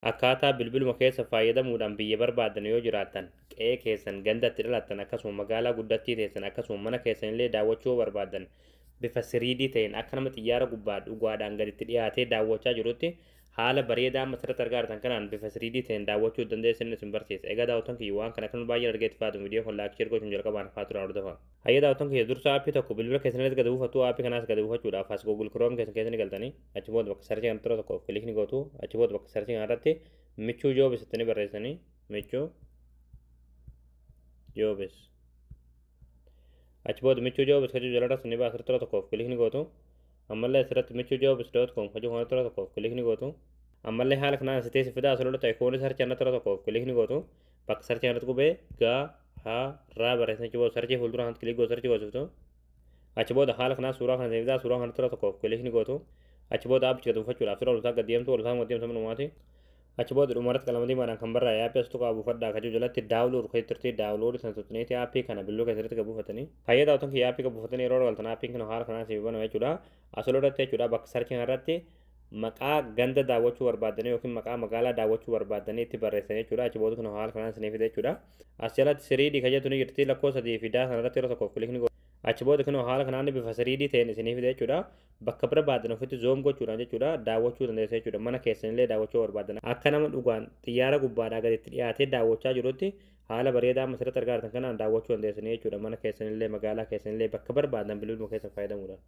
Akkaataa bilbiluma keessa fayyadamuudhaan biyya barbaadan yoo jiraattan, qe'ee keessan, gandatti dhalattan, akkasuma magaalaa guddattii teessan, akkasuma mana keessan illee daawwachuu barbaadan, bifa 3D ta'een akka nama xiyyaara gubbaa dhugaadhaan gaditti dhiyaatee daawwachaa jirutti haala bareedaa amma asirratti argaa jirtan kanaan bifa 3D ta'een daawwachuu dandeessan isin barsiisa. Egaa daawwattoon kiyya, waan kana kan baay'een argee itti fayyadamu, viidiyoo kun like, share gochuun jalqabaan fa'aa turaan hordofa. Hayya daawwattoon kiyya, dursa aappii tokko bilbila keessan gadi buufattu. Aappii kanaas gadi buufachuudhaaf as Google Chrome keessan keessa ni galtanii, achi booda bakka search kanatti yeroo tokkoof click ni gootu. Achi booda bakka search kanarratti Michuu Jobs jettanii barreessanii, Michuu Jobs. Achi booda Michuu Jobs kajuu jalarratti ni baasa, asirratti yeroo tokkoof click ni gootu. Ammallee asirratti michuujobs.com kajuu kanatti yeroo tokkoof click ni gootu. Ammallee haala kanaan asitee si fidaa, asirratti icon search kanatti yeroo tokkoof click ni gootu. Bakka search kanatti qubee gaa haa raa barreessan, achi booda search fuuldura kanatti click gootu, search goosiftu. Achi booda haala kanaan suuraa kana fidaa, suuraa kanatti yeroo tokkoof click ni gootu. Achi booda aappicha gad buufachuudhaaf sirra olsaa gad deemtu, olsaa gad deemtu manumaati. Achi booda dhumarratti qalama diimaadhaan kan barraa'e aappii as tuqaa buufadhaa kajuu jalatti download kan turte, download sana tuqneeti aappii kana bilbiluu keessatti gad buufatanii. Hayya daawwattoon kiyya, aappii gad buufatanii yeroo galtan aappiin kana haala kanaan siif banama jechuudha. Asirratti jechuudha, bakka search kanarratti maqaa ganda daawwachuu barbaadanii yookiin maqaa magaalaa daawwachuu barbaadanii itti barreessan jechuudha. Achi booda kun haala kanaan isiniif fida jechuudha. As jalatti 3D kan jettu ni jirti, lakkoofsa 3 fi daa sanarratti yeroo tokkoof click ni godhu. Achi booda kun haala kanaan bifa 3D ta'een isiniif fida jechuudha. Bakka barbaadan ofitti zoom gochuudhaan jechuudha daawwachuu dandeessa jechuudha. Mana keessanillee daawwachuu barbaadan akka nama dhugaan xiyyaara gubbaadhaa gaditti dhiyaatee daawwachaa jirutti haala bareedaa amma asirratti argaa jirtan kanaan daawwachuu dandeessanii jechuudha. Mana keessanillee, magaalaa keessanillee, bakka barbaadan bilbiluma keessan fayyadamuudhaan.